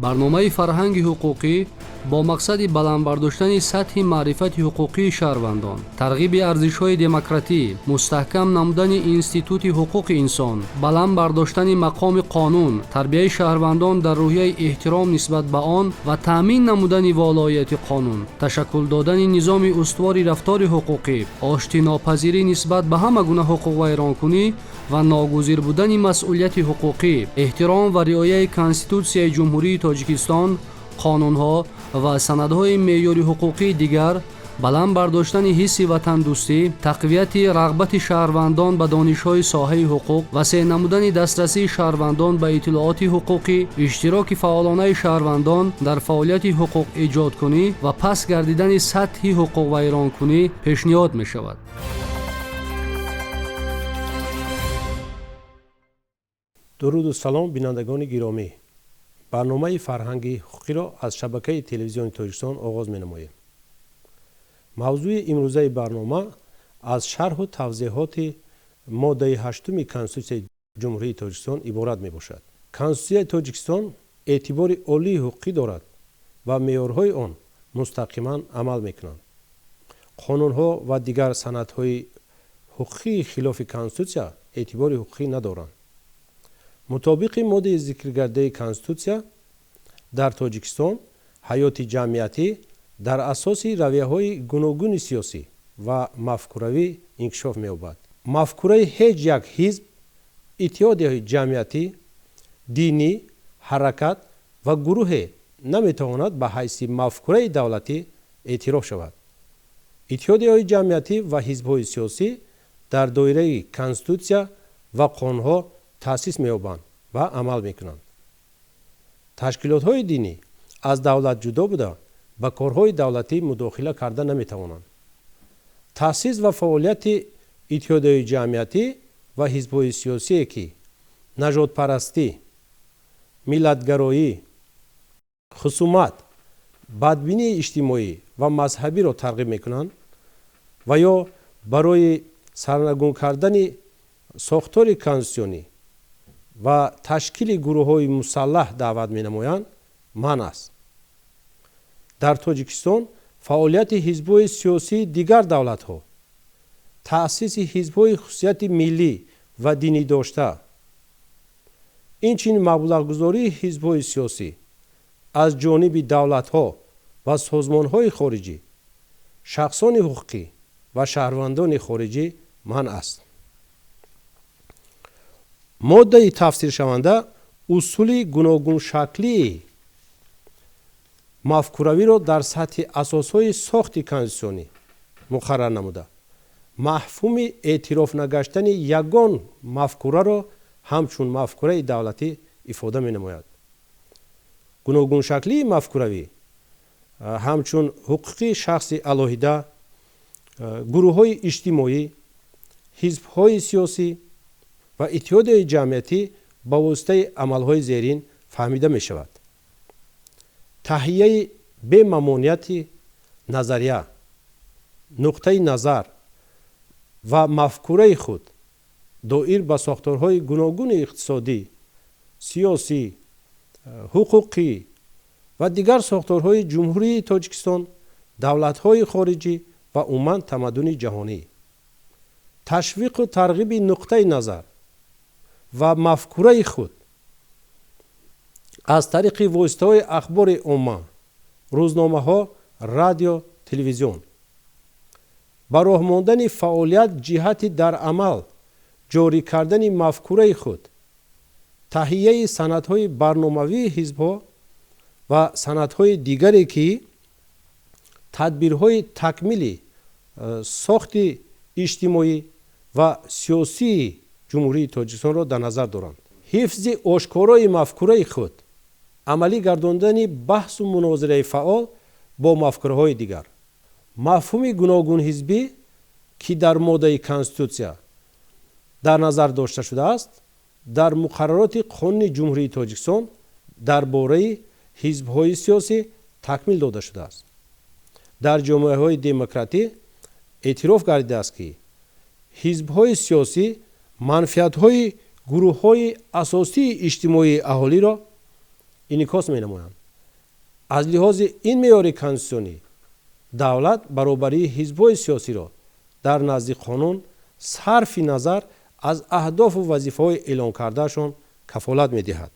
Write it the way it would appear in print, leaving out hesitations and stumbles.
Барномаи фарҳанги ҳуқуқӣ бо мақсади баланд бардоштани сатҳи маърифати ҳуқуқии шаҳрвандон, тарғиби арзишҳои демократӣ, мустаҳкам намудани институти ҳуқуқи инсон, баланд бардоштани мақоми қонун, тарбияи шаҳрвандон дар рӯҳияи эҳтиром нисбат ба он ва таъмин намудани волоияти қонун, ташаккул додани низоми устувори рафтори ҳуқуқӣ, оштинопазирӣ нисбат ба ҳама гуна ҳуқуқвайронкунӣ ва ногузир будани масъулияти ҳуқуқӣ, эҳтиром ва риояи Конститутсияи Ҷумҳурии Тоҷикистон, қонунҳо ва санадҳои меъёри ҳуқуқии дигар, баланд бардоштани ҳисси ватандӯстӣ, тақвияти рағбати шаҳрвандон ба донишҳои соҳаи ҳуқуқ, васеъ намудани дастрасии шаҳрвандон ба иттилооти ҳуқуқӣ, иштироки фаъолонаи шаҳрвандон дар фаъолияти ҳуқуқэҷодкунӣ ва паст гардидани сатҳи ҳуқуқвайронкунӣ пешниҳод мешавад. Дуруду салом, бинандагони гиромӣ. Барномаи фарҳанги ҳуқуқиро аз шабакаи телевизиони Тоҷикистон оғоз менамоем. Мавзӯи имрӯзаи барнома аз шарҳу тавзеҳоти моддаи ҳаштуми Конститутсияи Ҷумҳурии Тоҷикистон иборат мебошад. Конститутсияи Тоҷикистон эътибори олии ҳуқуқӣ дорад ва меъёрҳои он мустақиман амал мекунанд. Қонунҳо ва дигар санадҳои ҳуқуқии хилофи Конститутсия эътибори ҳуқуқӣ надоранд. Мутобиқи моддаи зикргардидаи Конститутсия, дар Тоҷикистон ҳаёти ҷамъиятӣ дар асоси равияҳои гуногуни сиёсӣ ва мафкуравӣ инкишоф меёбад. Мафкураи ҳеҷ як ҳизб, иттиҳодияи ҷамъиятӣ, динӣ, ҳаракат ва гурӯҳе наметавонад ба ҳайси мафкураи давлатӣ эътироф шавад. Иттиҳодияҳои ҷамъиятӣ ва ҳизбҳои сиёсӣ дар доираи Конститутсия ва қонунҳо таъсис меёбанд ва амал мекунанд. Ташкилотҳои динӣ аз давлат ҷудо буда, ба корҳои давлатӣ мудохила карда наметавонанд. Таъсис ва фаъолияти иттиҳодияҳои ҷамъиятӣ ва ҳизбҳои сиёсие, ки нажодпарастӣ, миллатгароӣ, хусумат, бадбинии иҷтимоӣ ва мазҳабиро тарғиб мекунанд ва ё барои сарнагун кардани сохтори конститутсионӣ ва ташкили гурӯҳҳои мусаллаҳ даъват менамоянд, манъ аст. Дар Тоҷикистон фаъолияти ҳизбҳои сиёсии дигар давлатҳо, таъсиси ҳизбҳои хусусияти миллӣ ва динӣ дошта, инчунин маблағгузории ҳизбҳои сиёсӣ аз ҷониби давлатҳо ва созмонҳои хориҷӣ, шахсони ҳуқуқӣ ва шаҳрвандони хориҷӣ манъ аст. Моддаи тафсиршаванда усули гуногуншаклии мафкуравиро дар сатҳи асосҳои сохти конститутсионӣ муқаррар намуда, мафҳуми эътироф нагаштани ягон мафкураро ҳамчун мафкураи давлатӣ ифода менамояд. Гуногуншаклии мафкуравӣ ҳамчун ҳуқуқи шахси алоҳида, гурӯҳҳои иҷтимоӣ, ҳизбҳои сиёсӣ ва иттиҳодияи ҷамъиятӣ ба воситаи амалҳои зерин фаҳмида мешавад. Таҳияи бемамонияти назария, нуқтаи назар ва мафкураи худ доир ба сохторҳои гуногуни иқтисодӣ, сиёсӣ, ҳуқуқӣ ва дигар сохторҳои Ҷумҳурии Тоҷикистон, давлатҳои хориҷӣ ва умуман тамаддуни ҷаҳонӣ, ташвиқу тарғиби нуқтаи назар ва мафкураи худ аз тариқи воситаҳои ахбори омма, рӯзномаҳо, радио, телевизион, ба роҳ мондани фаъолият ҷиҳати дар амал ҷорӣ кардани мафкураи худ, таҳияи санадҳои барномавии ҳизбҳо ва санадҳои дигаре, ки тадбирҳои такмили сохти иҷтимоӣ ва сиёсии Ҷумҳурии Тоҷикистонро дар назар доранд, ҳифзи ошкорои мафкураи худ, амалӣ гардондани баҳсу мунозираи фаъол бо мафкураҳои дигар. Мафҳуми гуногунҳизбӣ, ки дар моддаи Конститутсия дар назар дошта шудааст, дар муқаррароти Қонуни Ҷумҳурии Тоҷикистон дар бораи ҳизбҳои сиёсӣ такмил дода шудааст. Дар ҷомеаҳои демократӣ эътироф гардидааст, ки ҳизбҳои сиёсӣ манфиатҳои гурӯҳҳои асосии иҷтимоии аҳолиро Инъикос менамоянд. Аз лиҳози ин меъёри конститутсионӣ, давлат баробарии ҳизбҳои сиёсиро дар назди қонун, сарфи назар аз аҳдофу вазифаҳои эълонкардаашон, кафолат медиҳад.